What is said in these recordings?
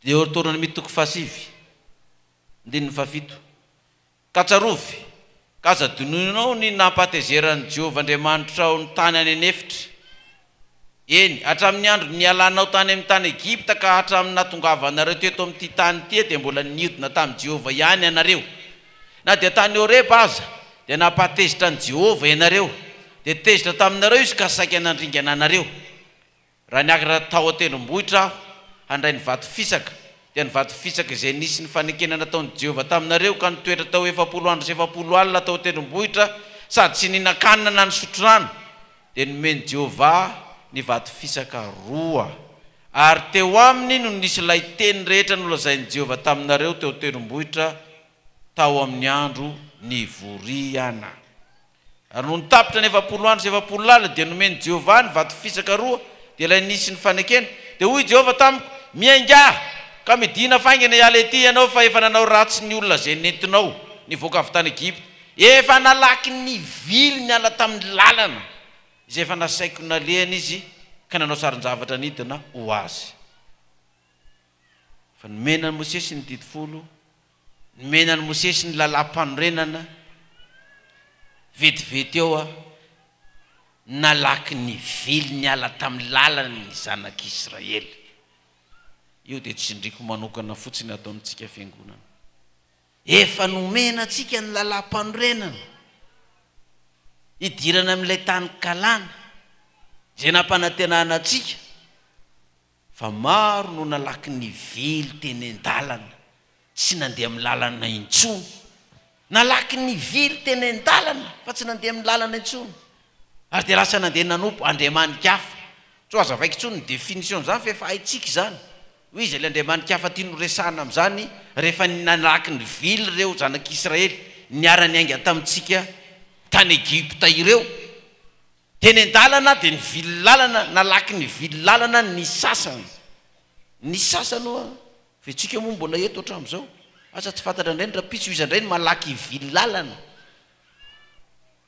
Deoteronomia toko fahasivy, andininy fahafito. Ka tsarovy, ka aza adinoinao ny nampahatezeran'i Jehovah Andriamanitrao ny tany any an'efitra, eny, hatramin'ny andro nialanao tany amin'ny tany Egypta ka hatramin'ny nahatongavanareo teto amin'ity tany ity dia mbola niodina tamin'i Jehovah ihany ianareo. Na dia tany Horeba aza, dia nampahatezitra an'i Jehovah ianareo, dia tezitra taminareo izy ka saika nandringana anareo. Raha niakatra tao an-tendrombohitra aho handray ny vato fisaka, dia ny vato fisaka izay nisy ny fanekena nataon'i Jehovah taminareo, ka nitoetra tao 40 andro sy 40 alina tao an-tendrombohitra sady tsy nihinan-kanina na nisotro rano, dia nomen'i Jehovah ny vato fisaka roa, ary teo aminy no nisy ilay teny rehetra nolazain'i Jehovah taminareo teo an-tendrombohitra tao amin'ny andro nivoriana. Ary nony tapitra ny 40 andro sy 40 alina, dia nomen'i Jehovah ahy ny vato fisaka roa, dia ilay nisy ny fanekena. Dia hoy i Jehovah tamiko, Miaingà, ka midìna faingana hiala ety ianao, fa efa nanao ratsy ny olona izay nentinao nivoaka avy tany Egypta. Efa nalaky nivily niala tamin'ny lalana izay efa nasaiko nalehany izy, ka nanao sarin-javatra nidina ho azy. Fa nomena an'i Mosesy ny Didy Folo, nomena an'i Mosesy ny Lalàm-panorenana, vetivety eo nalaky nivily niala tamin'ny lalany ny zanak'Israely. Io dia tsindriako manokana fotsiny ato amintsika Fiangonana. Efa nomena antsika ny Lalàm-panorenana hidirana amin'ilay tany Kalana izay nampanantenana antsika. Fa maro no nalaky nivily teny an-dalana, tsy nandeha amin'ny lalana intsony. Nalaky nivily teny an-dalana fa tsy nandeha amin'ny lalana intsony. Ary dia lasa nandeha nanompo andriamani-kafa. Tsy ho hazavaiko intsony ny définition-n'izany fa efa haintsika izany. Hoe iza ilay andriamani-kafa tiany horesahana amin'izany rehefa nalaky nivily ireo zanak'Israely niara-niainga tamintsika tany Egypta ireo. Teny an-dalana dia nivily lalana, nalaky nivily lalana ny sasany. Ny sasany ho'a, fa isika moa mbola eto hatramin'izao. Asa tsy fantatra indray ny rahampitso, iza indray no malaky hivily lalana?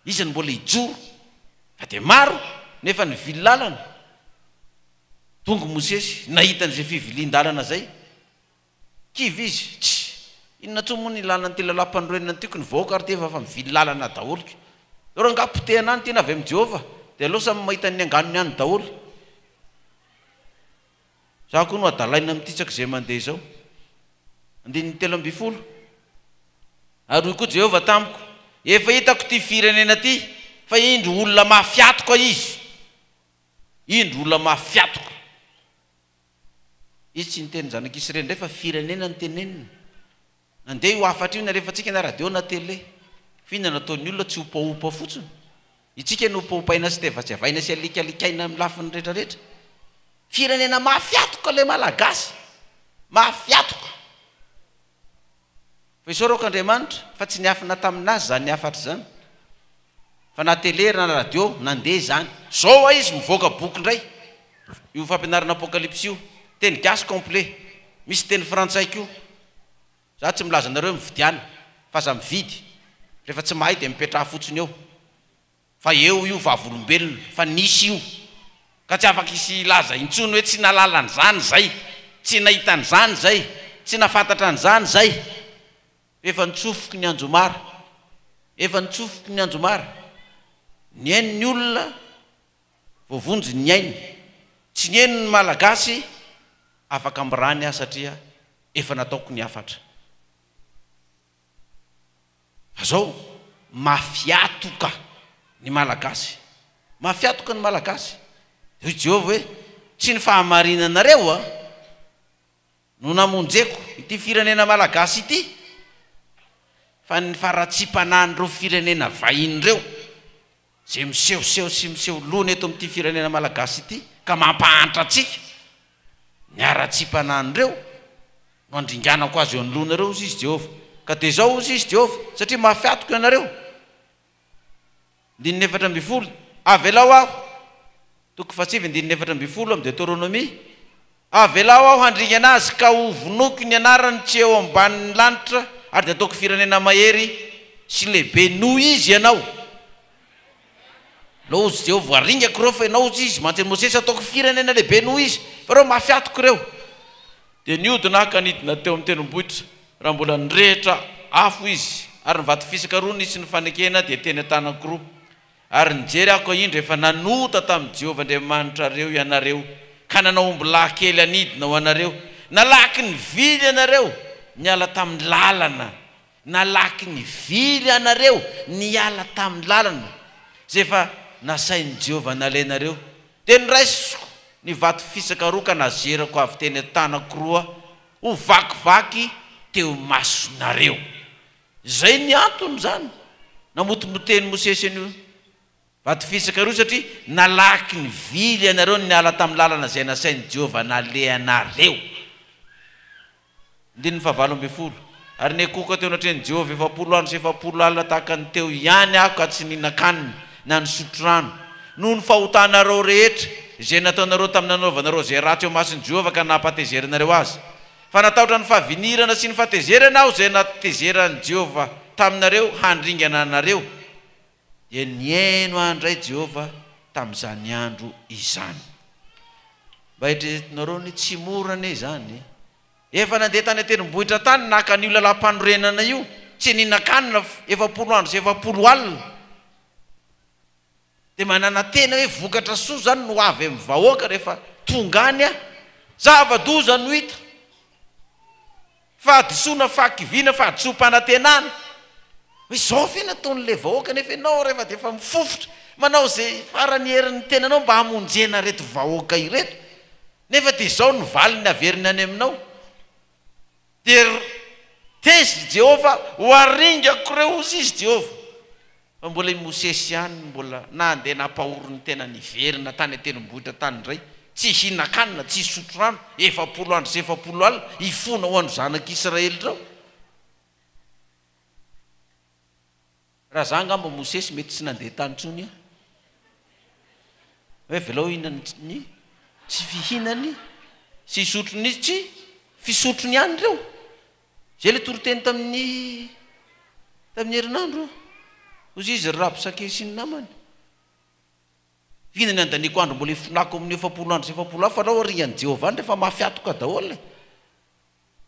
Iza no mbola hijoro? Fa dia maro nefa nivily lalana. Tonga Mosesy, nahita an'izay fivilian-dalana izay. Kivy izy, tsia, inona intsony moa ny ilana an'ity lalàmpanorenana ity ko, ny vahoaka ary ity efa mivily lalana daholo ko. Zao rangaha potehana any ity na avy amin'i Jehovah, dia aleo samy mahita ny anganony any daholo. Za koa no adalaina amin'ity isaky izay mandeha izao. Andininy 13. Ary hoy koa Jehovah tamiko, Efa hitako ity firenena ity, fa indro olona mafy hatoka izy. Indro olona mafy hatoka. Izy tsy niteny zanak'Israely indray fa firenena no teneniny. Nandeha io hafatra io nalefantsika na radio na télé. Fa inona no ataon'ny olona tsy hopaopa fotsiny. Itsika no hopaopaina sy tevatevaina sy alikalikaina amin'ny lafiny rehetra rehetra. Firenena mafy hatoka ilay Malagasy. Mafy hatoka. Fa isaorako Andriamanitra fa tsy niafina tamin'azy izany hafatra izany. Fa na télé na radio nandeha izany. Zao hoa izy mivoaka boky indray io fampianarana apocalypse io. Teny gasy complet. Misy teny frantsay koa. Za tsy milaza anareo hoe mividiana fa aza mividy. Rehefa tsy mahay dia mipetraha fotsiny eo. Fa eo io vavolombelona fa nisy io. Ka tsy afaka hisy hilaza intsony hoe tsy nahalala an'izany izay, tsy nahita an'izany izay, tsy nahafantatra an'izany izay. Efa nitsofoky ny anjomara. Efa nitsofoky ny anjomara. Nihaino ny olona, voavonjy ny ainy. Tsy nihaino ny Malagasy, afaka mirany aho satria efa nataoko ny hafatra. Fa zao mafiatoka ny Malagasy. Mafiatoka ny Malagasy. Hoy Jehovah hoe, Tsy ny fahamarinanareo a, no namonjeko ity firenena Malagasy ity, fa ny faharatsiam-panahin'ireo firenena vahiny ireo, izay misehoseho sy miseho lohany eto amin'ity firenena Malagasy ity, ka mampahantra antsika. Ny haratsiam-panahin'ireo no handringanako azy eo anoloanareo, hozy izy Jehovah. Ka dia izao, hozy izy Jehovah, satria mafy hatoka ianareo. Andininy 14, Avelao aho, toko fahasivy andininy 14 amin'ny Deoteronomia, Avelao aho handringana azy ka ho vonoiko ny anarany tsy eo ambanin'ny lanitra, ary dia hataoko firenena mahery sy lehibe noho izy ianao. Loza Jehovah, voaringako ireo fa ianao hozy izy, mantsy an'i Mosesy, hataoko firenena lehibe noho izy, fa ireo mafy hatoka ireo. Dia nihodina aho ka nidina teo amin'ny tendrombohitra, raha mbola nirehitra afo izy, ary ny vato fisaka roa nisy ny fanekena dia teny an-tanako roa. Ary nijery aho ka indro efa nanota tamin'i Jehovah Andriamanitrareo ianareo, ka nanao ombilahy kely hanidina ho anareo. Nalaky nivily ianareo niala tamin'ny lalana, nalaky nivily ianareo niala tamin'ny lalana izay efa nasain'i Jehovah nalainareo. Dia noraisiko ny vato fisaka roa ka nazerako avy teny an-tanako roa ho vakivaky teo imasonareo. Izay ny antony izany namotomotehin'i Mosesy an'io vato fisaka io satria nalaky nivily ianareo niala tamin'ny lalana izay nasain'i Jehovah nalehanareo. Andininy fahavalo ambinifolo. Ary niankohoka teo anatrehan'i Jehovah 40 andro sy 40 alina tahaka ny teo ihany aho ka tsy nihinan-kanina na nisotro rano, noho ny fahotanareo rehetra izay nataonareo tamin'ny nanaovanareo izay ratsy eo imason'i Jehovah ka nampatezeranareo azy. Fa natahotra ny fahavinirana sy ny fahatezerana aho izay natezeran'i Jehovah taminareo handringana anareo. Dia nihaino ahy indray Jehovah tamin'izany andro izany. Mba eritreretinareo anie, tsy mora anie izany e! Efa nandeha tany an-tendrombohitra tany naka an'io lalàm-panorenana io, tsy nihinan-kanina 40 andro sy 40 alina. Dia mananantena hoe vokatra soa izany no ho avy amin'ny vahoaka rehefa tonga any an! Zava-doza no hita. Fahadisoana, fahakiviana, fahadisoam-panantenana. Hoe izao ve no ataon'ilay vahoaka nefa ianao rehefa dia efa mifofotra manao izay faran'ny herin'ny tenanao mba hamonjena ireto vahoaka ireto nefa dia izao no valiny averiny any aminao. Dia tezitra i Jehovah, ho aringako ireo hozy izy Jehovah. Fa mbola i Mosesy ihany no mbola nandeha nampahory ny tenany hiverina tany an-tendrombohitra tany indray, tsy hihinan-kanina, tsy hisotro rano, 40 andro sy 40 alina, hifona ho an'ireo zanak'Israely ireo. Raha za angamba Mosesy mety tsy nandeha tany intsony aho. Hoe avelao hihinana ny tsy fihinany sy hisotro ny tsy fisotrony ihany ireo. Zay le toriteny tamin'ny tamin'ny herinandro. Hozy izy ry Rabsake sy ny namany. Inona ny andaniako andro mbola hifonako amin'ny 40 andro sy 40 alina fa alao aringan'i Jehovah any rehefa mafy hatoka daholo e.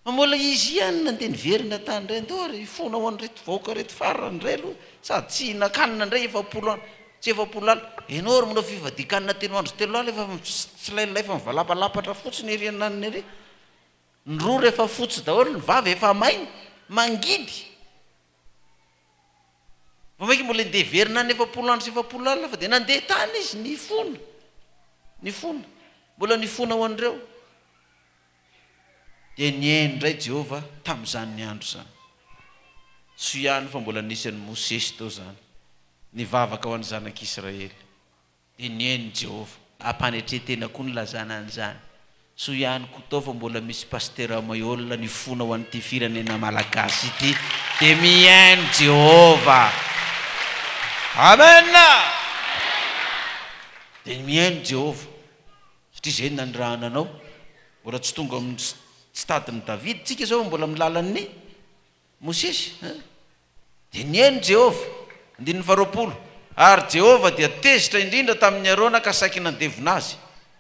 Fa mbola izy ihany nandeha niverina tany indray, ndao ary hifona ho an'ireto vahoaka ireto farany indray aloha, sady tsy hihinan-kanina indray 40 andro sy 40 alina. Ianao ary manao fivadian-kanina telo andro sy telo alina efa mitsilailay efa mivalapalapatra fotsiny ery ananona ery. Ny rora efa fotsy daholo, ny vava efa maina, mangidy. Vao mainka mbola handeha hiverina any 40 andro sy 40 alina fa dia nandeha tany izy nifona, nifona, mbola nifona ho an'ireo. Dia nihaino indray Jehovah tamin'izany andro izany. Soa ihany fa mbola nisy an'i Mosesy teo izany, nivavaka ho an'ny zanak'Israely. Dia nihaino Jehovah. Ampanetren-tena koa ny nilazana an'izany. Soa ihany koa tao fa mbola misy Pasitera Maihol nifona ho an'ity firenena malagasy ity. Dia mihaino Jehovah. Amen! Dia mihaino Jehovah. Satria izay no nanirahana anao. Mbola tsy tonga amin'ny stade-n'i Davida tsika izao fa mbola amin'ny lalan'i Mosesy. Dia nihaino Jehovah. Andininy faharoapolo. Ary Jehovah dia tezitra indrindra tamin'i Arona ka saiky nandevona azy.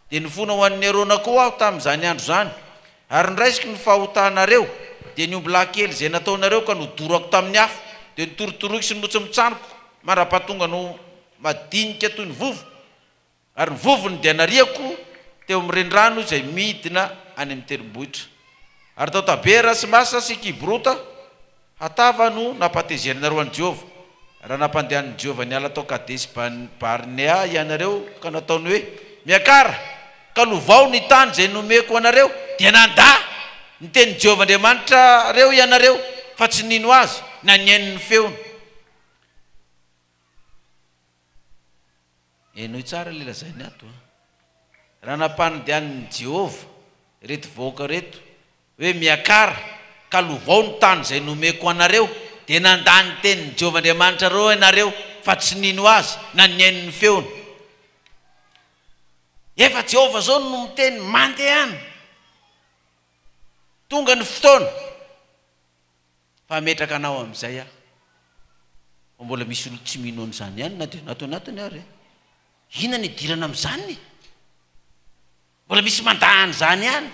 Dia nifona ho an'i Arona koa aho tamin'izany andro izany. Ary noraisiko ny fahotanareo, dia ny ombilahy kely izay nataonareo ka nodorako tamin'ny afo, dia notorotoroiko sy notsomotsaniko mandra-pahatonga no madinika toy ny vovoka. Ary ny vovony dia nariako teo amin'ny renirano izay midina any amin'ny tendrombohitra. Ary tao Tabera sy Masa sy Kibrota Hatava no nampahatezerinareo an'i Jehovah, raha nampandehanin'i Jehovah niala tao Kadesy-barnea ianareo ka nataony hoe, Miakara, ka lovao ny tany izay nomeko anareo, dia nandà ny tenin'i Jehovah Andriamanitrareo ianareo, fa tsy nino Azy na nihaino ny feony. Henoy tsara ilay lazainy ato a! Raha nampanodianin'i Jehovah ireto vahoaka ireto hoe, Miakara, ka lovao ny tany izay nomeko anareo, dia nandà ny tenin'i Jehovah Andriamanitrareo ianareo, fa tsy nino azy na nihaino ny feony. Efa Jehovah izao no miteny, Mandehana! Tonga ny fotoana! Fa hametraka anao amin'izay aho. Fa mbola misy olona tsy mino an'izany ihany na dia anaty anatiny ary e. Inona no idirana amin'izany e? Mbola misy mandà an'izany ihany.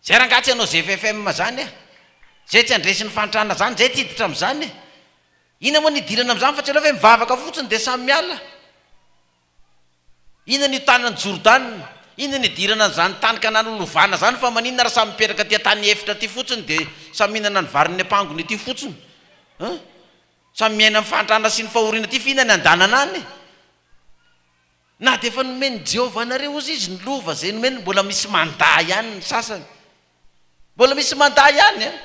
Zay rangaha tsy hanao GFFM zany a! Zay tsy handresy ny fahantrana zany, zay tsy hiditra amizany e! Inona moa ny hidirana amizany fa tsy aleo ve mivavaka fotsiny dia samy miala? Inona ny hitanana an'i Jordana? Inona ny hidirana an'izany tany Kanana ho lovana izany fa maninona raha samy mipetraka aty an-tany efitra aty fotsiny dia samy mihinana ny varin'ny ampangony aty fotsiny? Hein? Samy miaina amin'ny fahantrana sy ny fahoriana aty fa inona ny andanana any? Na dia efa nomen'i Jehovah anareo ozy izy ny lova izay nomeny, mbola misy mandà ihany ny sasany. Mbola misy mandà ihany an!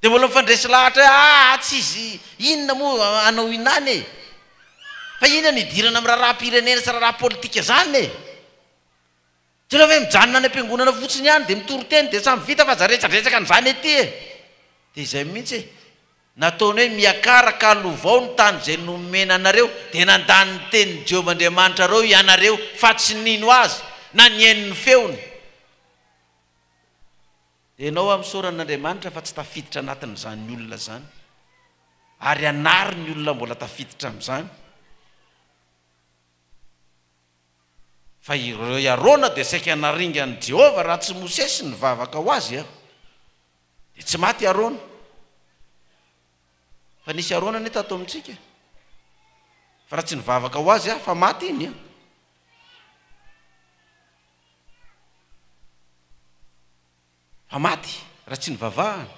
Dia mbola mifandresy lahatra hoe aa tsy izy inona moa hanao inona any e! Fa inona no idirana amin'ny raharaham-pirenena sy raharaha politika zany e! Tsy aleo ve mijanona any am-piangonana fotsiny ihany dia mitory teny dia samy vita fa aza resadresaka an'izany ety e! Dia izay mihitsy e! Nataony hoe miakara ka lovao ny tany izay nomena anareo, dia nandany ny tenin'i Jehovah Andriamanitrareo ianareo fa tsy nino azy na nihaino ny feony. Dia ianao aho misaora an'Andriamanitra fa tsy tafiditra anatin'izany olona izany. Ary hanary ny olona mbola tafiditra amin'izany. Fa i Arona dia saika naringan'i Jehovah raha tsy Mosesy nivavaka ho azy an. Dia tsy maty i Arona. Fa nisy Arona anie tato amintsika. Fa raha tsy nivavaka ho azy aho fa maty iny an. Fa maty raha tsy nivavahana.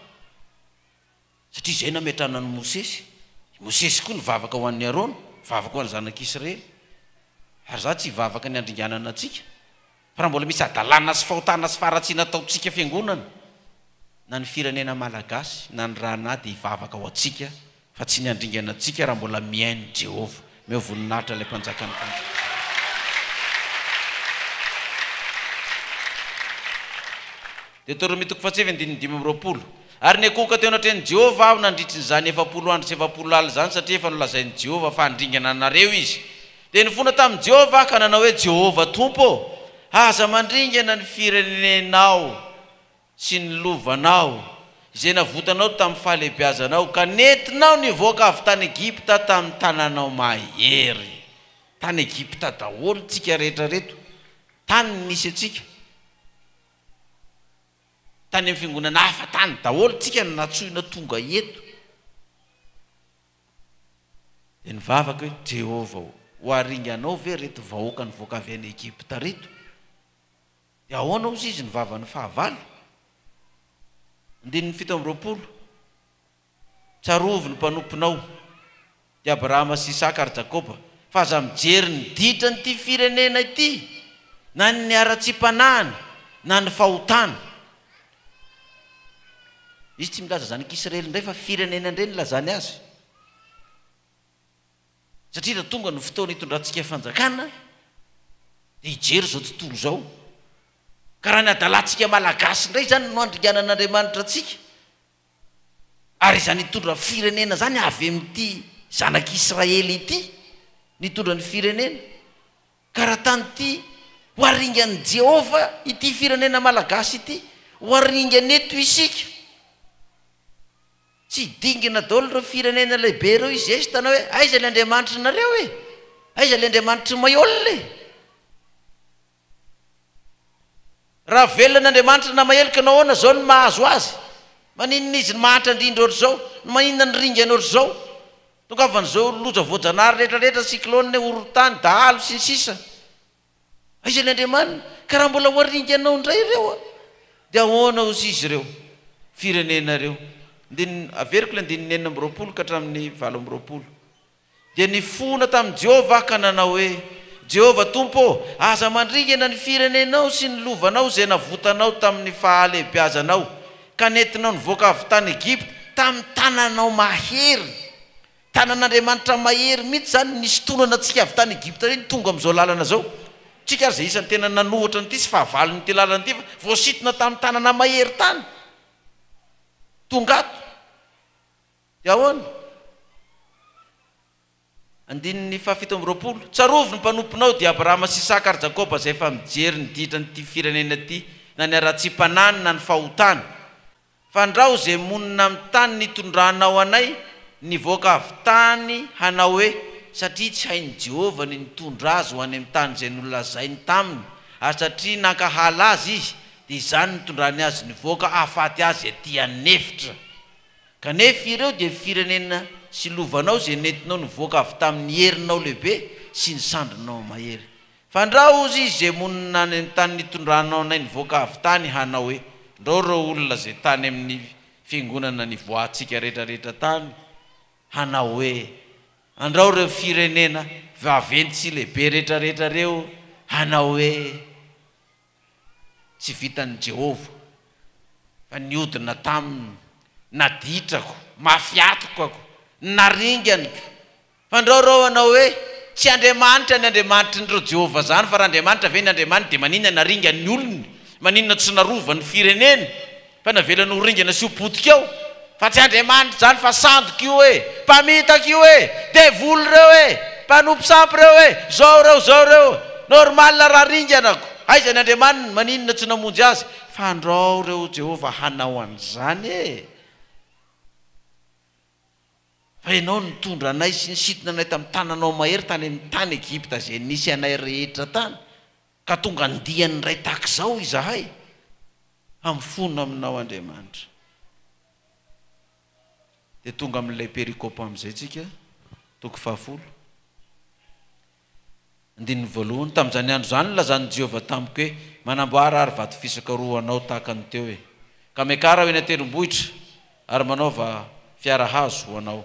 Satria izay nametrahana an'i Mosesy. I Mosesy koa nivavaka ho an'i Arona, nivavaka ho an'ny zanak'Israely. Ary izaho tsy hivavaka ny handringanana antsika. Fa raha mbola misy hadalana sy fahotana sy faharatsiana ataontsika fiangonana, na ny firenena malagasy, na ny rahanahy dia hivavaka ho antsika Fa tsy ny handringana antsika raha mbola mihaino Jehovah. Omeo voninahitra ilay Mpanjakan'ny mpanjaka. Deoteronomia toko fahatsivy andininy 25. Ary niankohoka teo anatrehan'i Jehovah aho nandritry izany 40 andro sy 40 alina izany, satria efa nolazain'i Jehovah fa handringana anareo izy. Dia nifona tamin'i Jehovah aho ka nanao hoe, Jehovah Tompo ô, aza mandringana ny firenenao. sy ny lovanao, izay navotanao tamin'ny fahalehibiazanao, ka nentinao nivoaka avy tany Egypta tamin'ny tananao mahery. Tany Egypta daholo tsika rehetra reto. Tany no nisy antsika. Tany amin'ny fiangonana hafa tany daholo tsika no natsoina tonga eto. Dia nivavaka hoe, Jehovah ô, ho aringanao ve ireto vahoaka nivoaka avy any Egypta ireto? Dia ahoana hozy izy ny vavan'ny fahavalo? Andininy 27, Tsarovy ny mpanomponao, dia Abrahama sy Isaka ary Jakoba, fa aza mijery ny ditran'ity firenena ity, na ny haratsiam-panahiny, na ny fahotany. Izy tsy milaza zanak'Israely indray fa firenena indray no ilazany azy. Satria raha tonga ny fotoana hitondrantsika fanjakana dia hijery izao tontolo izao. Ka raha ny hadalantsika Malagasy indray izany no handringanan'Andriamanitra antsika, ary izany hitondra firenena izany avy amin'ity zanak'Israely ity ny hitondra ny firenena. Ka raha tany ity ho aringan'i Jehovah ity firenena Malagasy ity, ho aringany eto isika. Tsy dingana daholo ireo firenena lehibe ireo hizesta anao hoe aiza ilay Andriamanitrinareo e? Aiza ilay Andriamanitr'i Maihol e? Raha velona ny Andriamanitra namaheloka anao ahoana izao no mahazo azy? Maninona izy no mahantra indrindra ohatr'izao? Maninona no ringana ohatr'izao? Tongavan'izao loza voajanahary rehetra rehetra, cyclone, horohorontany, dahalo sy ny sisa. Aiza ilay Andriamaniny? Ka raha mbola ho aringanao indray ireo a! Dia ahoana hozy izy ireo? Firenena ireo. Andininy, averiko ilay andininy 26 ka hatramin'ny 28. Dia nifona tamin'i Jehovah aho ka nanao hoe, Jehovah Tompo ô, aza mandringana ny firenenao sy ny lovanao izay navotanao tamin'ny fahalehibiazanao, ka nentinao nivoaka avy tany Egypta tamin'ny tananao mahery. Tanan'Andriamanitra mahery mihitsy izany nisintonana antsika avy tany Egypta iny tonga amin'izao lalana izao. Tsika ary izay isan'ny tena nanohitra an'ity sy fahavalon'ity lalana ity fa voasintona tamin'ny tanana mahery tany. Tonga ato. Dia ahoana? Andininy faha-27, Tsarovy ny mpanomponao, dia Abrahama sy Isaka ary Jakoba izay efa mijery ny ditran'ity firenena ity, na ny haratsiam-panahiny na ny fahotany. Fandrao izay monina amin'ny tany nitondranao anay nivoaka avy tany hanao hoe, Satria tsy hain'i Jehovah ny nitondra azy ho any amin'ny tany izay nolazainy taminy, ary satria nankahala azy izy, dia izany nitondrany azy nivoaka hahafaty azy aty an'efitra. Kanefa ireo dia firenena sy lovanao izay nentinao nivoaka avy tamin'ny herinao lehibe sy ny sandrinao mahery. Fandrao, hozy izy, izay monina any amin'ny tany nitondranao anay nivoaka avy tany, hanao hoe, Ndrao ireo olona izay tany amin'ny fiangonana nivoahantsika rehetrarehetra tany, hanao hoe, Andrao ireo firenena vaventy sy lehibe rehetrarehetra ireo, hanao hoe, Tsy vitan'i Jehovah, fa niodina taminy, naditrako, mafy atokako, naringaniko. Fandrao ireo hanao hoe, Tsy Andriamanitra ny Andriamanitrin'ireo Jehovah izany, fa raha Andriamanitra ve ny Andriamaniny, dia maninona naringany ny olony? Maninona tsy narovany ny fireneny, fa navelany ho ringana sy ho potika eo? Fa tsy Andriamanitra izany fa sandoka io e! Mpamitaka io e! Devoly ireo e! Mpanompo sampy ireo e! Zao ireo, zao ireo! Normal raha ringanako! Aiza ny Andriamaniny? Maninona tsy namonjy azy? Fandrao ireo Jehovah hanao an'izany e! Fa Ianao nitondra anay sy nisintona anay tamin'ny tananao mahery tany amin'ny tany Egypta izay nisy anay rehetra tany, ka tonga andiany iray tahaka izao izahay, fa mifona aminao Andriamanitra. Dia tonga amin'ilay perikopa amin'izay tsika, toko fahafolo. Andininy voalohany, Tamin'izany andro izany nilazan'i Jehovah tamiko hoe, Manamboara àry vato fisaka roa ho anao tahaka ny teo e! Ka miakara ho eny an-tendrombohitra, ary manaova fiara hazo ho anao.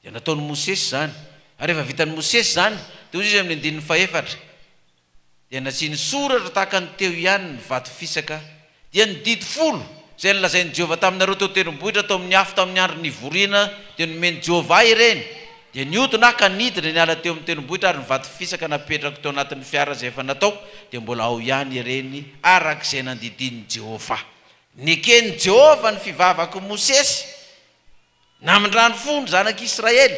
Dia nataon'i Mosesy izany. Ary rehefa vitan'i Mosesy izany, dia hoy izy amin'ny andininy fahefatra, Dia nasiany soratra tahaka ny teo ihany ny vato fisaka, dia ny didy folo, izay nolazain'i Jehovah taminareo teo an-tendrombohitra tao amin'ny afo tamin'ny andro nivoriana, dia nomen'i Jehovah ahy ireny. Dia nihodina aho ka nidina niala teo amin'ny tendrombohitra, ary ny vato fisaka napetrako teo anatin'ny fiara izay efa nataoko, dia mbola ao ihany ireny, araka izay nandidian'i Jehovah. Neken'i Jehovah ny fivavak'i Mosesy. Namindrany fo ny zanak'Israely,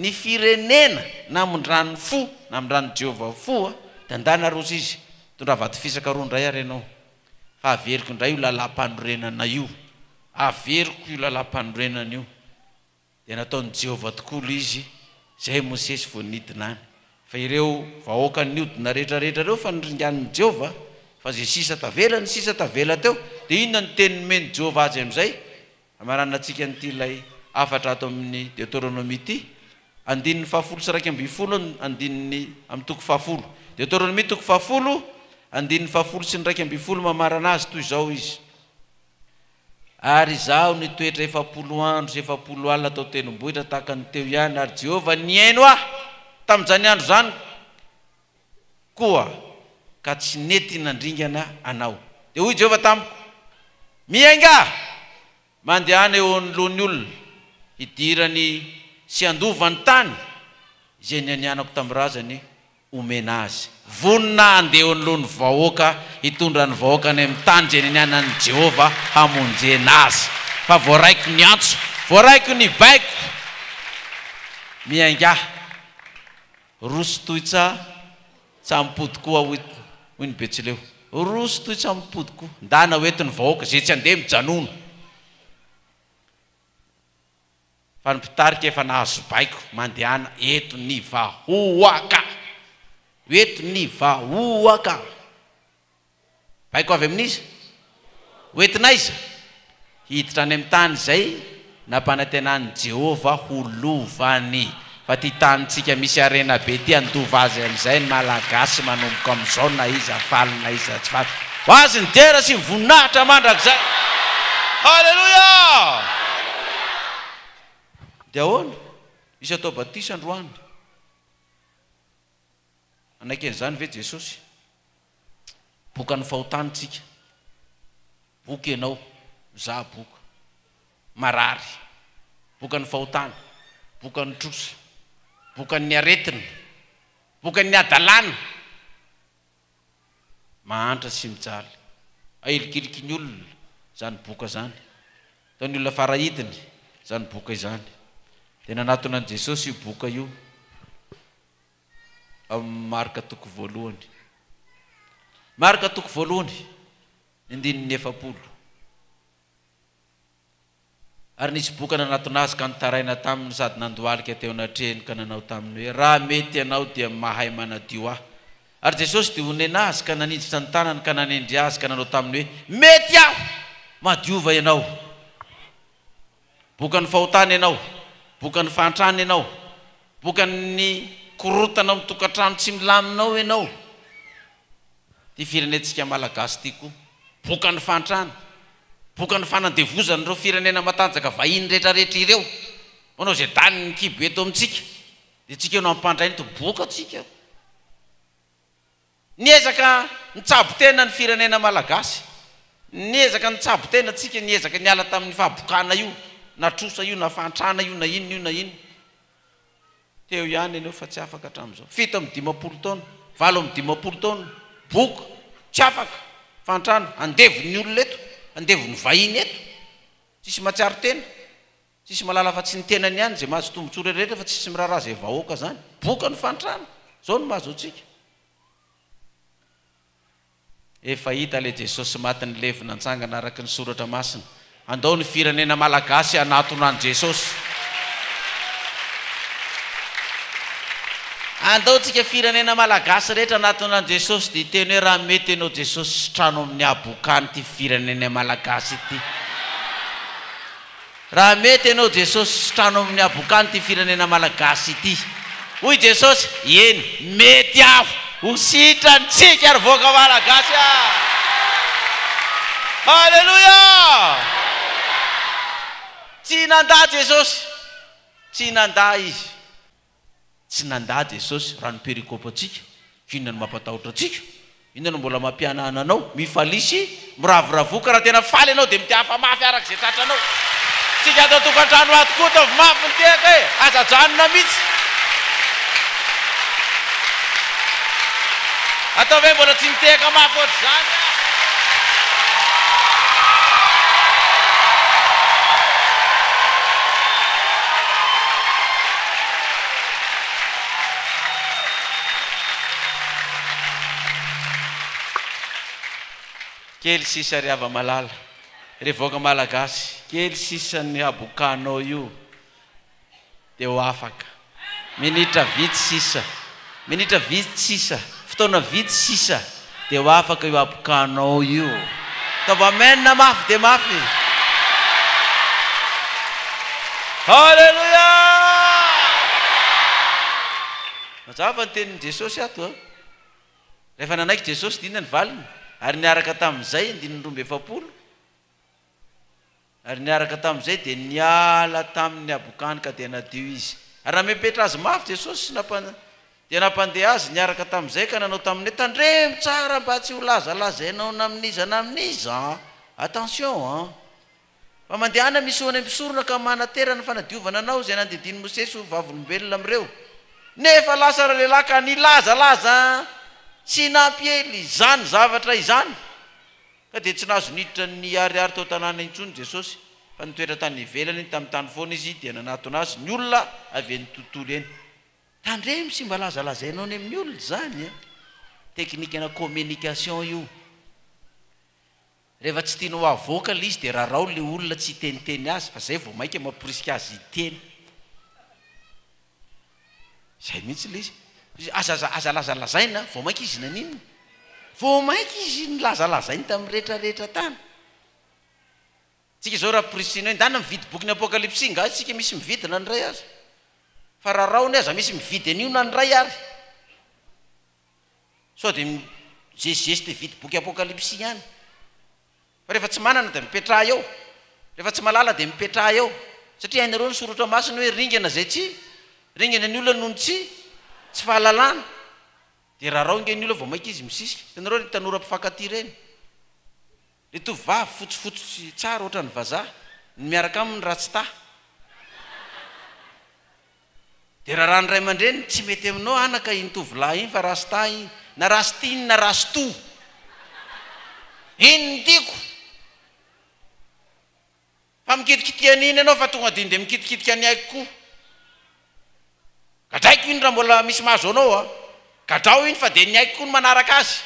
ny firenena namindrany fo, namindran'i Jehovah fo, Dandana rosa izy, Mitondrà vato fisaka roa indray ary ianao, fa averiko indray io lalàm-panorenana io. Averiko io lalàm-panorenana io. Dia nataon'i Jehovah tokoa ilay izy, izay Mosesy vao nidina any. Fa ireo vahoaka niodina rehetra rehetra ireo fa noringanin'i Jehovah, fa izay sisa tavela, ny sisa tavela teo. Dia inona no teny nomen'i Jehovah azy amin'izay? Hamaranantsika an'ity ilay hafatra ato amin'ny Deoteronomia ity, andininy fahafolo sy 11 andininy amin'ny toko fahafolo. Deoteronomia toko fahafolo, andininy fahafolo sy ny 11 mamarana azy toy izao izy, Ary izaho nitoetra 40 andro sy 40 alina tao an-tendrombohitra tahaka ny teo ihany, ary Jehovah nihaino ahy tamin'izany andro izany koa, ka tsy nety nandringana anao. Dia hoy Jehovah tamiko, Miaingà! Mandehana eo anoloan'ny olona, hidirany sy handova ny tany izay nianianako tamin'ny razany homena azy. Vonona handeha eo anoloan'ny vahoaka, hitondra ny vahoaka any amin'ny tany izay nianianan'i Jehovah hamonjena azy. Fa voaraiko ny antso, voaraiko ny baiko. Miaingà! Roso toy tsa tsa mipody koa hoy hoy ny betsileo. Roso toy tsa mipody koa. Ndana ho eto ny vahoaka, izay tsy handeha mijanona. Fa ny mpitarika efa nahazo baiko, mandehana eto ny vahoaka. Eto ny vahoaka. Baiko avy amin'iza? Ho entina aiza? Hiditra any amin'ny tany izay nampanantenan'i Jehovah ho lovany. Fa ity tanintsika misy harena be ity, handova azy amin'izay ny Malagasy manomboka amin'izao na iza faly na iza tsy faly. Ho azy ny dera sy ny voninahitra mandrakizay. Haleloia! Dia ahoana? Hisy atao batisa androany. Hanaiky an'izany ve Jesosy? Bokan'ny fahotana tsika. Boka ianao, za boka. Marary. Bokan'ny fahotana. Bokan'ny trosa. Bokan'ny aretina. Bokan'ny hadalana. Mahantra sy mijaly. Ahilikiliky ny olona izany boka izany. Ataon'ny olona farahidiny izany boka izany. Dia nanatona an'i Jesosy io boka io. Ao amin'ny Marka toko voalohany. Marka toko voalohany, ny andininy 40. Ary nisy boka nanatona azy ka nitaraina taminy sady nandohalika teo anatrehiny ka nanao taminy hoe, Raha mety ianao dia mahay manadio ahy. Ary Jesosy dia onena azy ka naninjitra ny tanany ka nanendry azy ka nanao taminy hoe, Mety aho! Madiova ianao! Bokan'ny fahotana ianao, bokan'ny fahantrana ianao, bokan'ny korontana ao amin'ny tokantrano tsy milamina ao ianao. Ity firenentsika Malagasy ity koa, bokan'ny fahantrana, bokan'ny fanandevozan'ireo firenena matanjaka vahiny rehetrarehetra ireo, manao izay danin'ny kibo eto amintsika, dia tsika no ampandray ny boka tsika. Niezaka nitsabo tena ny firenena Malagasy. Niezaka nitsabo tena tsika, niezaka niala tamin'ny fahabokana io, na trosa io, na fahantrana io, na inona io na inona. Teo ihany ianao fa tsy afaka hatramin'izao. 57 taona, 58 taona, boka, tsy afaka, fahantrana, andevon'ny olona eto, andevon'ny vahiny eto, tsisy mahatsiaro tena. Tsisy mahalala afa-tsy ny tenany ihany izay mahazo tombotsoa rehetra fa tsisy miraharaha izay vahoaka izany. Boka ny fahantrana. Izao no mahazo antsika. Efa hita ilay Jesosy maty nilevina nitsangana araka ny soratra masina. Andao ny firenena malagasy hanatona an'i Jesosy. Andao tsika firenena malagasy rehetra hanatona an'i Jesosy dia hiteny hoe raha mety ianao Jesosy sitrano amin'ny habokany ity firenena malagasy ity. Raha mety ianao Jesosy sitrano amin'ny habokany ity firenena malagasy ity. Hoy Jesosy, eny, mety aho ho sitrantsika ry vahoaka malagasy a! Haleloia! Tsy nandà Jesosy, tsy nandà Izy. Tsy nandà Jesosy raha ny perikopa antsika, f'inona no mampatahotra antsika? Inona no mbola mampihanahana anao? Mifalia sy miravoravoa ka raha tena faly ianao dia mitehafa mafy araka izay tratranao. Tsika ato an-tokantrano ato koa ataovy mafy ny tehaka e! Aza ajanona mihitsy. Ataovy hoe mbola tsy nitehaka mafy ohatr'izany aho. Kely sisa ry hava-malala, ry vahoaka malagasy, kely sisa ny habokanao io dia ho afaka. Minitra vitsy sisa, minitra vitsy sisa, fotoana vitsy sisa dia ho afaka io habokanao io. Ataovy amen mafy dia mafy. Haleloia! Mazava ny tenin'i Jesosy ato a. Rehefa nanaiky Jesosy dia inona ny valiny? Ary niaraka tamin'izay, andininy 42, Ary niaraka tamin'izay dia niala taminy ny habokany ka dia nadio izy. Ary namepetra azy mafy Jesosy sy nampan dia nampandeha azy niaraka tamin'izay ka nanao taminy hoe, Tandremo tsara mba tsy ho lazalazainao na amin'iza na amin'iza an! Attention an! Fa mandehana miseho any am-pisorona ka manatera ny fanadiovana anao izay nandidian'i Mosesy ho vavolombelona amin'ireo. Nefa lasa ralehilahy ka nilazalaza sy nampiely izany zavatra izany. Ka dia tsy nahazo niditra niharihary tao an-tanàna intsony Jesosy, fa nitoetra tany ivelany tamin'ny tany foana Izy, dia nanatona Azy ny olona avy eny tontolo eny. Tandremo sy mba lazalazainao any amin'ny olona izany e! Teknikana communication io. Rehefa tsy tianao havoaka ilay izy dia rarao ilay olona tsy hiteniteny azy fa izay vao mainka mamporisika azy hiteny. Zay mihitsy ilay izy. Aza aza aza lazalazaina, vao mainka izy naninona? Vao mainka izy nilazalazainy tamin'ny rehetrarehetra tany. Tsika izao raha porisihina hoe ndana mividy bokin'ny Apokalypsy, nga isika misy mividy na ny iray aza? Fa rarao anie aza misy mividy an'io na ny iray ary. Sao dia mizesizesy te hividy boky Apokalypsy ihany. Fa rehefa tsy manana dia mipetraha eo. Rehefa tsy mahalala dia mipetraha eo. Satria hainareo ny soratra masina hoe ringana izay tsy ringana ny olona noho ny tsy tsy fahalalana. Dia rarao ange ny olona vao mainka izy misisika. Hitanareo ireny tanora mpifankatia ireny. Ilay tovovavy fotsifotsy sy tsara ohatran'ny vazaha, ny miaraka aminy ratsy taha. Dia raràn'ny ray aman-dreniny, tsy mety aminao anaka iny tovolahy iny fa rasta iny, na rasti iny na rasto. Iny no tiako. Fa mikitikitika an'iny ianao fa tonga dia dia mikitikitika ny aiko koa. Gadraiko iny raha mbola misy mahazo anao a. Gadrao iny fa dia ny aiko koa no manaraka azy.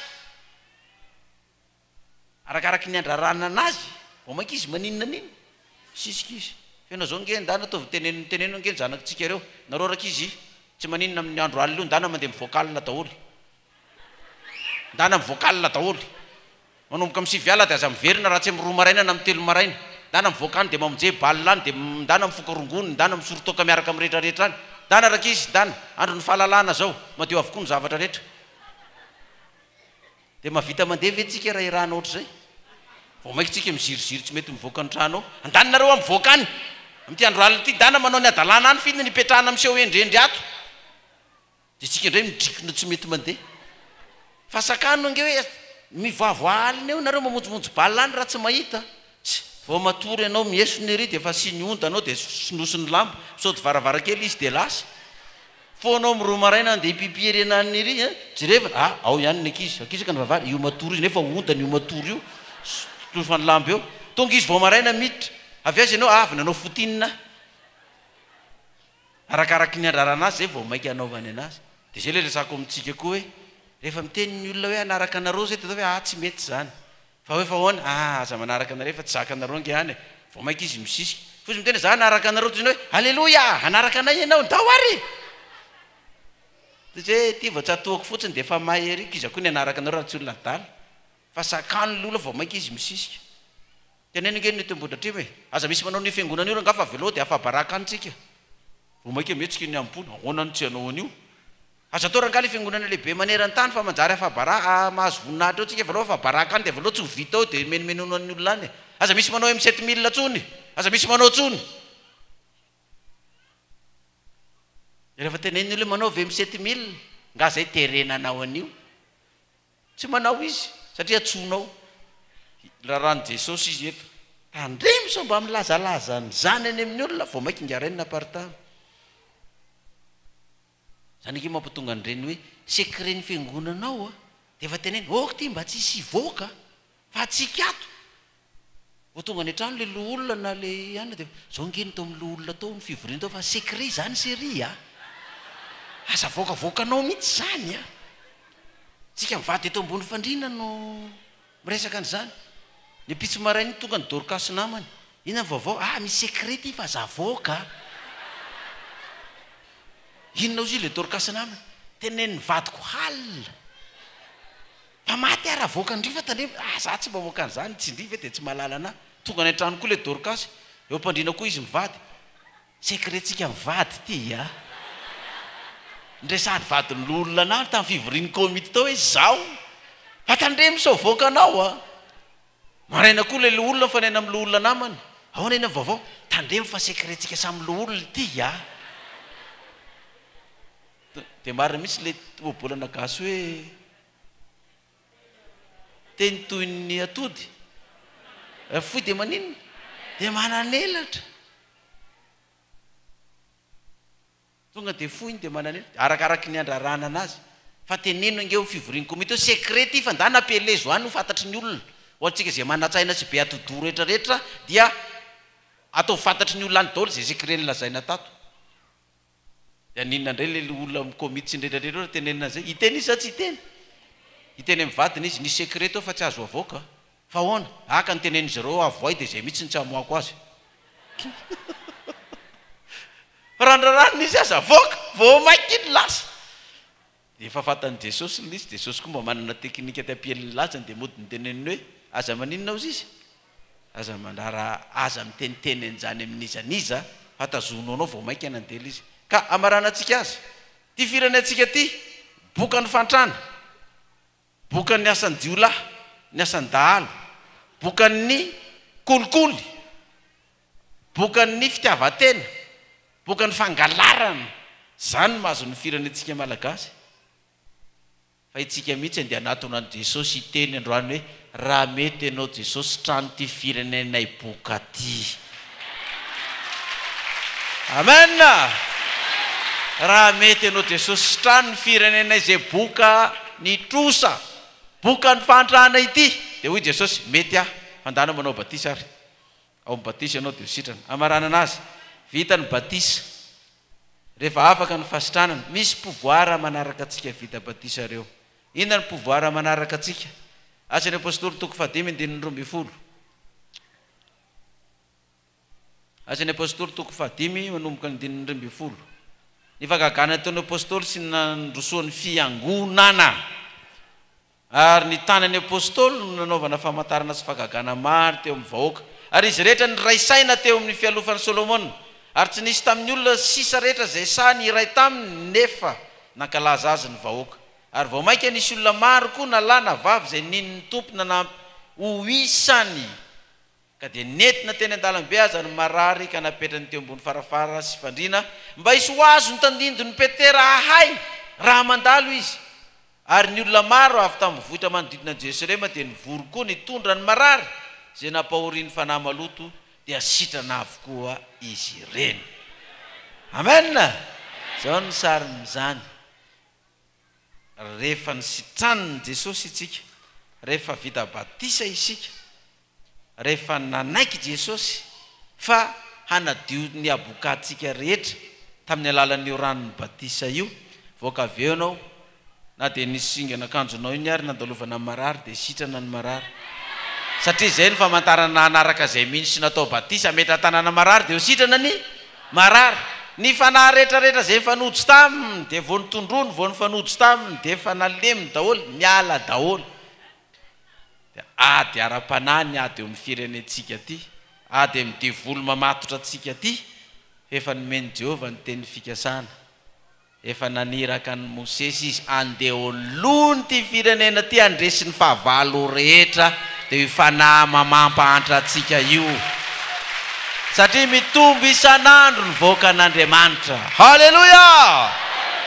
Arakaraky ny andrarana anazy vao mainka izy maninona an'iny? Misisika izy. Feno zao nge ndana ataovy teneno teneno nge ny zanakitsika reo. Nareo rankizy tsy maninona amin'ny andro alina io ndana mandeha mivoaka alina daholo. Ndana mivoaka alina daholo. Manomboka amin'ny 9 alina dia aza miverina raha tsy amin'ny 2 maraina na amin'ny 3 maraina. Ndana mivoaka any dia mamonje bal any dia ndana mifoka rongony, ndana misoro toaka miaraka amin'ny rehetra rehetra any. Ndana rankizy, ndana. Andron'ny fahalalahana zao. Madio avokoa ny zavatra rehetra. Dia mahavita mandeha ve tsika raha iarahana ohatr'izay? Vao maika tsika miziriziry tsy mety mivoaka ny trano ao. Andany nareo aho mivoaka any! Amin'ity andro alina ity, ndana manao ny hadalana any f'inona ny ipetrahana miseho hendrihendry ato? Dia tsika indray midrikina tsy mety mandeha. Fa sakano ange hoe mivoavoa alina eo nareo mamonjimonjy bal any raha tsy mahita. Tsia, vao matory ianao miesona ery dia efa asiany ondana ao dia fonosiny lamba, misaoty varavarankely izy dia lasa. Foana ao amin'ny roa maraina handeha hipipi ery ananona ery an, jerevana, ah ao ihany ny ankizy, akisaka ny vavahady, io matory io nefa ondana io matory io, tofany lamba eo. Tonga izy vao maraina miditra, avy aiza ianao, ah avy nanao footing aho. Arakaraky ny andrarana azy zay vao maika anaovany anazy. Dia zay ilay resako amintsika koa hoe, rehefa miteny ny olona hoe hanaraka anareo zay dia atao hoe ah tsy mety izany. Fa hoe fa ahoana? Ah aza manaraka anareo fa tsy zakanareo ange any e. Vao maika izy misisika. Fa izy miteny hoe za hanaraka anareo toy izany hoe Aleloia! Hanaraka anay ianao, ndao ary e! Toy izay hoe ity vao tsatohako fotsiny dia efa may ery, k'iza koa ny hanaraka anareo raha tsy olona adala. Fa sakano ny olona vao maika izy misisika. Teneno ange ny eto Ambohidratrimo e! Aza misy manao an'io fiangonana io rangaha fa avelao dia afa-baraka any tsika. Vao maika mihetsika ny amim-pony, ahoana no tsy hanao an'io? Aza atao rangaha ilay fiangonana lehibe maneran-tany fa manjary afa-baraka, mahazo voninahitra eo tsika, avelao afa-baraka any dia avelao tsy ho vita ao dia himenomenonan'ny olona any e! Aza misy manao M 7000 tsony! Aza misy manao tsony! Dia rehefa tenenin'ny olona hoe manao ve M 7000? Nga zay terena hanao an'io? Tsy manao izy satria antsoinao. Raràn'i Jesosy izy eto. Tandremo sao mba milazalaza an'izany any amin'ny olona, vao mainka ingaraina apartahana. Izany ange mampatonga an'ireny hoe secret-n'ny fiangonana ao a! Dia efa teneno, ok ity mba tsy hisy hivoaka fa antsika ato. Vao tonga any an-trano ilay loholona na ilay anona dia zao ange ny tao amin'ny loholona tao ny fivoriana tao fa secret izany chérie a! Aza avoakavoakanao mihitsy izany a! Tsika mivady eto ambony fandriana no miresaka an'izany. Ny ampitso maraina iny tonga ny Dorcas namany. Inona ny vaovao? Ah misy secret ity fa aza avoaka a! Inona ozy ilay Dorcas namany? Tenenin'ny vadiko halina. Fa maty aho raha avoakan-dry fa tandremo, ah za tsy mamoaka an'izany, tsy ndry ve dia tsy mahalala anah. Tonga any an-trano koa ilay Dorcas, eo am-pandriana koa izy mivady. Secret-tsika mivady ity a! Niresahan'ny vadin'ny loholona anah tamin'ny fivorian'ny komity tao hoe izaho, fa tandremo sao avoakanao a! Maraina koa ilay loholona mifanena amin'ny loholona namany, ahoana iny ny vaovao? Tandremo fa secret-tsika samy loholona ity a! Dia marina mihitsy ilay ohabolana gasy hoe teny toy ny atody, raha fohy dia maninona? Dia manan'elatra. Tonga dia fohy iny dia manan'elatra, arakaraky ny andrarana anazy. Fa teneno ange eo fivorian'ny komity hoe secret ity fa ndana ampielezo any ho fantatry ny olona. Ho antsika izay manan-tsaina sy be atidoha rehetra rehetra dia ataovy fantatry ny olona any daholo izay secret nolazaina tato. Dia haninona indray ilay olona amin'ny komity sy ny rehetra rehetra eo raha tenenina an'izay? Hiteny izy sa tsy hiteny? Hiteny amin'ny vadiny izy, nisy secret tao fa tsy azo avoaka. Fa ahoana? Haka ny tenenin'izy ireo avoay dia izay mihitsy no tsy hamoahako azy. Fa raha nirarahana izy aza avoaka, vao mainka iny lasa. Dia efa fantan'i Jesosy ilay izy, Jesosy koa mba manana teknika te hampiely ny lazany dia mody noteneniny hoe, aza maninona hozy izy? Aza mandrara aza miteniteny an'izany amin'iza n'iza fa tazono anao vao mainka nandeha ilay izy. Ka hamaranantsika azy. Ity firenentsika ity, bokan'ny fahantrana, bokan'ny asan'ny jiolahy, ny asan'ny dahalo, bokan'ny kolikoly, bokan'ny fitiavan-tena, bokan'ny fangalarana, izany no mahazo ny firenentsika malagasy. Fa itsika mihitsy andeha hanatona an'i Jesosy hiteny androany hoe, raha mety ianao Jesosy sitrano ity firenenay boka ty. Amen! Raha mety ianao Jesosy sitrano ny firenenay izay boka ny trosa, boka ny fahantrana ity. Dia hoy Jesosy, mety aho, fa ndana manao batisa ary. Ao amin'ny batisa ianao dia ho sitrana. Hamaranana azy, vita ny batisa. Rehefa afaka ny fahasitranana, misy pouvoir manaraka antsika vita batisa ireo. Inona ny pouvoir manaraka antsika? Asan'ny Apostoly toko fahadimy andininy 12. Asan'ny Apostoly toko fahadimy manomboka ny andininy 12. Ny fahagagana nataon'ny Apostoly sy ny nandrosoan'ny fiangonana. Ary ny tanan'ny Apostoly no nanaovana famantarana sy fahagagana maro teo amin'ny vahoaka. Ary izy rehetra niray saina teo amin'ny fialofan'i Solomona. Ary tsy nisy tamin'ny olona sisa rehetra izay sahy niray taminy, nefa nankalaza azy ny vahoaka. Ary vao mainka nisy olona maro koa na lahy na vavy izay nino ny Tompo nanampy ho isany. Ka dia nentina teny an-dalambe aza ny marary ka napetrany teo ambony farafara sy fandriana mba hisy ho azon'ny tandindon'i Petera hahay raha mandalo izy. Ary ny olona maro avy tamin'ny vohitra manodidina an'i Jerosalema dia nivory koa nitondra ny marary izay nampahorian'ny fanahy maloto, dia sitrana avokoa izy ireny. Amen! Izao no sarin'izany. Rehefa nisitranin'i Jesosy isika, rehefa vita batisa isika, rehefa nanaiky Jesosy fa hanadio ny habokantsika rehetra tamin'ny alalan'io ranon'ny batisa io, voaka avy eo ianao, na dia nisy singan'akanjonao iny ary nandalovana ny marary dia sitrana ny marary. Satria izay no famantarana hanaraka izay mino sy natao batisa, hametra-tanana marary dia ho sitrana ny marary. Ny fanahy rehetra rehetra izay nifanojo taminy dia vao notondroiny, vao nifanojo taminy dia efa naleminy daholo, miala daholo. Dia ady ara-panahy ny ady eo amin'ny firenentsika ity, ady amin'ny devoly mamatotra antsika ity, fa efa nomen'i Jehovah ny teny fikasana. Efa naniraka an'i Mosesy izy handeha eo anoloan'ity firenena ity handresy ny fahavalo rehetra, dia io fanahy mamampahantra antsika io. Satria mitombo isan'andro ny vahoakan'Andriamanitra. Haleloia!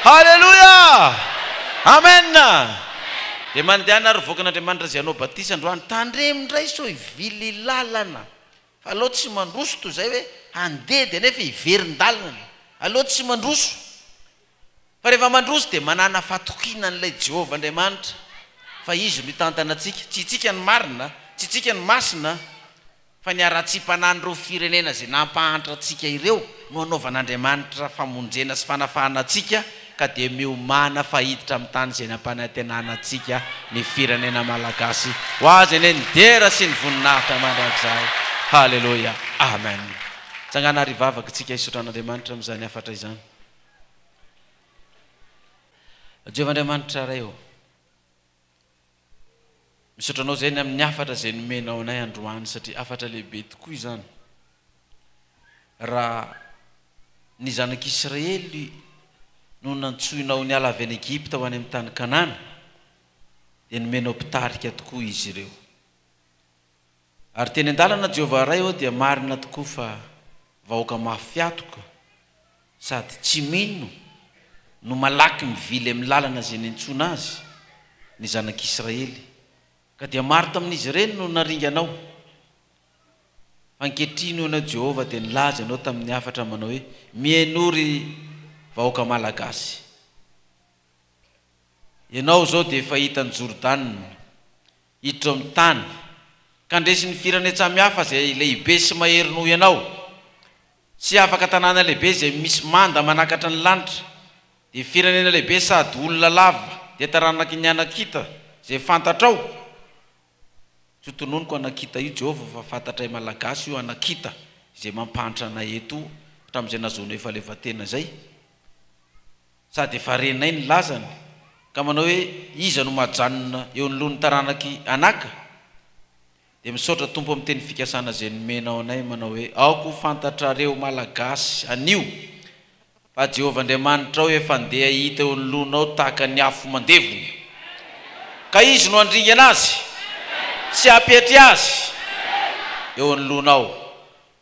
Haleloia! Amen! Dia mandehana ary vahoakan'Andriamanitra izay hanao batisa androany, tandremo indray sao hivily lalana. Fa aleo tsy mandroso toy izay hoe handeha dia nefa hiverin-dalana. Aleo tsy mandroso. Fa rehefa mandroso dia manàna fatokiana an'ilay Jehovah Andriamanitra fa Izy no hitantana antsika. Tsy itsika no marina, tsy itsika no masina, fa ny haratsiam-panahin'ireo firenena izay nampahantra antsika ireo no anaovan'Andriamanitra famonjena sy fanafahana antsika ka dia miomàna fa hiditra amin'ny tany izay nampanantenana antsika ny firenena Malagasy. Ho Azy anie ny dera sy ny voninahitra mandrakizay. Haleloia. Amen. Tsangana ary hivavaka isika hisaotra an'Andriamanitra amin'izany hafatra izany. Jehovah Andriamanitra Ray ô, misaotra Anao izay ny amin'ny hafatra izay nomenao anay androany satria hafatra lehibe tokoa izany. Raha ny zanak'Israely no nantsoinao niala avy any Egypta ho any amin'ny tany Kanana, dia nomenao mpitarika tokoa izy ireo. Ary teny an-dalana Jehovah Ray ô dia marina tokoa fa vahoaka mafy atoka sady tsy mino no malaky mivily amin'ny lalana izay niantsoana azy ny zanak'Israely, ka dia maro tamin'izy ireny no naringanao. Fa ankehitriny hoy anao Jehovah dia nilaza ianao tamin'ny hafatra manao hoe, Mihainoa ry vahoaka malagasy. Ianao izao dia efa hitan'i Jordana, hiditra ao amin'ny tany, ka handresy ny firenen-tsamihafa izay lehibe sy mahery noho ianao, sy afaka tanàna lehibe izay misy manda manakatra ny lanitra, dia firenena lehibe sady olona lava, dia taranaky ny Anakita izay fantatrao. Tsy ho tononiko Anakita io Jehovah fa fantatray Malagasy io Anakita izay mampahantra anay eto hatramin'izay nahazoanay fahaleovantena izay. Sady efa renay ny lazany ka manao hoe iza no mahajanona eo anoloan'ny taranak'i Anaka? Dia misaotra Tompo amin'ny teny fikasana izay nomenao anay manao hoe aoka ho fantatrareo Malagasy anio fa Jehovah Andriamanitrao efa ndeha hita eo anoloanao tahaka ny afo mandevona ka Izy no handringana azy sy hampietry azy eo anoloanao.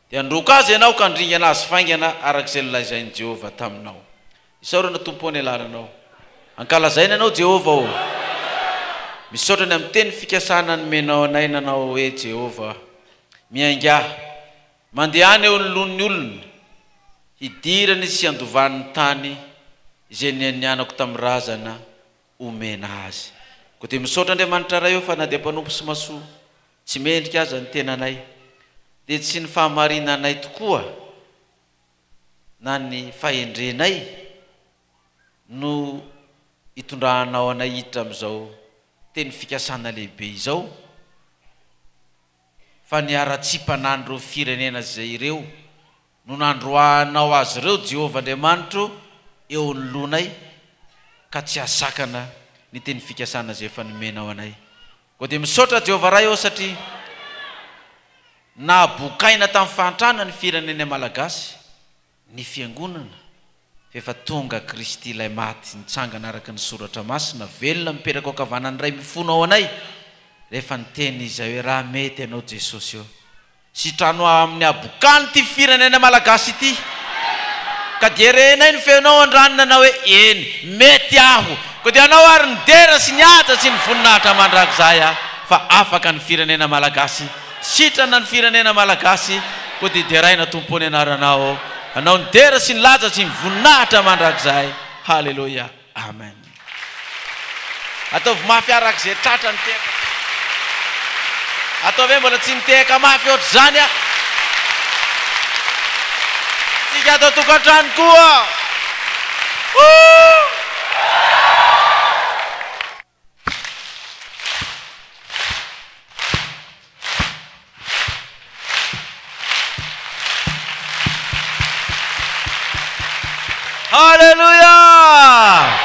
Dia handroaka azy ianao ka handringana azy faingana araka izay nolazain'i Jehovah taminao. Isaorana Tompo ô ny anaranao. Ankalazaina Ianao Jehovah ô. Misaotra ny amin'ny teny fikasana nomenao anay nanao hoe Jehovah. Miaingà. Mandehana eo anoloan'ny olona, hidirany sy handovany ny tany izay nianianako tamin'ny razana omena azy. Koa dia misaotra Andriamanitra Ray ô fa na dia mpanompo sy masoa tsy mendrika aza ny tenanay dia tsy ny fahamarinanay tokoa na ny fahendrenay no itondranao anay hiditra amin'izao teny fikasana lehibe izao fa ny haratsiam-panahin'ireo firenena izay ireo no nandroahanao azy ireo, Jehovah Andriamanitro, eo anoloanay, ka tsy hahasakana ny teny fikasana izay efa nomenao anay. Koa dia misaotra Jehovah Ray ô satria nahabokaina tamin'ny fahantrana ny firenena Malagasy, ny Fiangonana, fa efa tonga Kristy ilay maty nitsangana araka ny Soratra Masina, velona mipetraka ao ankavanan'ny Ray mifono ao anay, rehefa niteny Izy hoe raha mety Ianao Jesosy ô. Sitrano amin'ny habokany ity firenena malagasy ity. Ka dia renay ny feonao andrany nanao hoe, Eny, mety aho. Koa dia anao ary ny dera sy ny haja sy ny voninahitra mandrakizay aho fa afaka ny firenena malagasy. Sitrana ny firenena malagasy. Koa dia deraina Tompo ny anaranao. Anao ny dera sy ny laza sy ny voninahitra mandrakizay. Haleloia. Amen. Ataovy mafy araka izay tratra ny tehaka. Ataovy hoe mbola tsy nitehaka mafy ohatr'izany aho. Tsika ato an-tokantrano koa. Ooh! Haleloia!